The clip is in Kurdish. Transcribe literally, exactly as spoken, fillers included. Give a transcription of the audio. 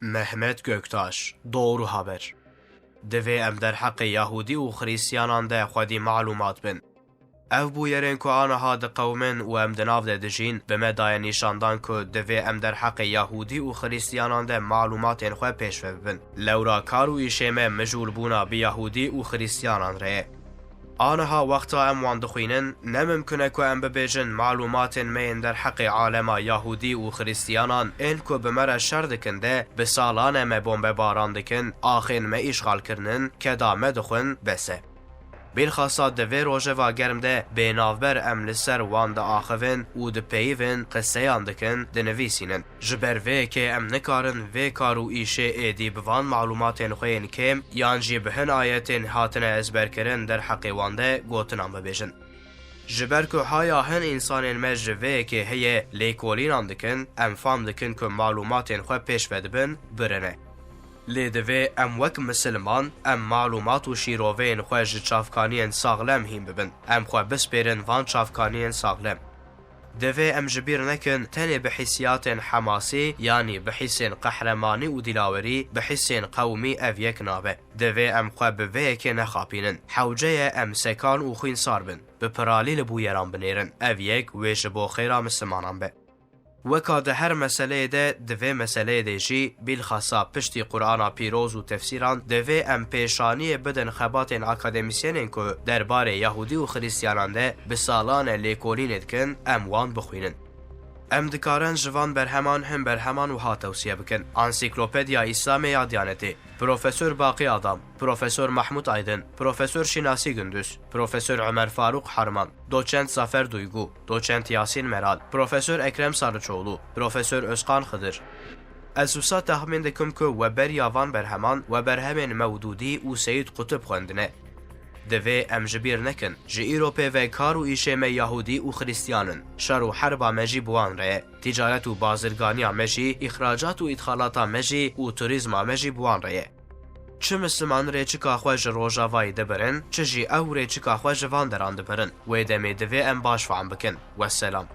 Mehmet Göktaş, Doğru Haber. Divê em derheqê Yahûdî û Xristiyanan de xwedî malûmat bin. Ev bûyerên ku aniha diqewimin û em di nav de dijîn, bi me daye nîşandan ku divê em derheqê Yahûdî û Xristiyanan de malûmatên xwe pêşve bibin. Lewra kar û îşê me mijûlbûna bi Yahûdî û Xristiyanan re ye. Aniha wexta em wan dixwînin, ne mimkun e ku em bibêjin malûmatên me yên derheqê alema Yahûdî û Xristiyanan ên ku bi me re şer dikin de bi salan e me bombebaran dikin, axên me îşxal kirinin, keda me dixwin, bes e. Bilxasa di vê rojeva germ de bênavber em li ser wan diaxivin û dipeyivin, qiseyan dikin, dinivîsînin. Ji ber vê yekê em nikarin vê kar û îşê êdî bi van malûmatên xwe yên kêm yan jî bi hin ayetên hatine ezberkirin derheqê wan de gotinan bibêjin. Ji ber ku haya hin însanên me ji vê yekê heye lêkolînan dikin, em fam dikin ku malûmatên xwe pêş ve dibin, birine. Lê divê em wek misilman, em malûmat û şîroveyên xwe ji çavkaniyên saxlem hîn bibin. Em xwe bispêrin van çavkaniyên saxlem. Divê em ji bîr nekin, tenê bi hîsiyatên hemasî, yanî bi hîsên qehremanî û dîlawerî, bi hîsên qewmî ev yek nabe. Divê em xwe bi vê yekê nexapînin. Hewce ye em sekan û xwînsar bin, bi piralî li bûyeran binêrin. Ev yek wê ji bo xêra mislimanan be. Weka di her meseleyê de, di vê meseleyê de jî, bilxasa piştî Qur'ana Pîroz û tefsîran, divê em pêşaniyê bidin xebatên akademîsyenên ku derbarê Yahûdî û Xristiyanan de bi salan e lêkolînê dikin, em wan bixwînin. Em dikarin ji van berheman hin berheman wiha tewsiye bikin: Ansiklopediya Îslamê ya Diyanetê, Profesor Baqî Adam, Profesor Mahmut Aydin, Profesor Şinasi Gündüz, Profesor Ömer Faruk Harman, Doçent Zafer Duygu, Doçent Yasin Meral, Profesor Ekrem Sarıçoğlu, Profesor Özkan Xıdır. Ez wisa texmîn dikim ku we beriya van berheman we berhemên Mewdûdî û Seyîd Qutib xwendine. Divê em ji bîr nekin, ji îro pê ve kar û îşê me Yahûdî û Xristiyan in. Şer û herba me jî bi wan re ye. Ticaret û bazirganiya me jî, îxracat û îtxalata me jî û turîzma me jî bi wan re ye. Çi Misliman rêçika xwe ji Rojavayê dibirin, çi jî ew rêçika xwe ji van deran dibirin. Wê demê divê em baş fehm bikin. Wesselam.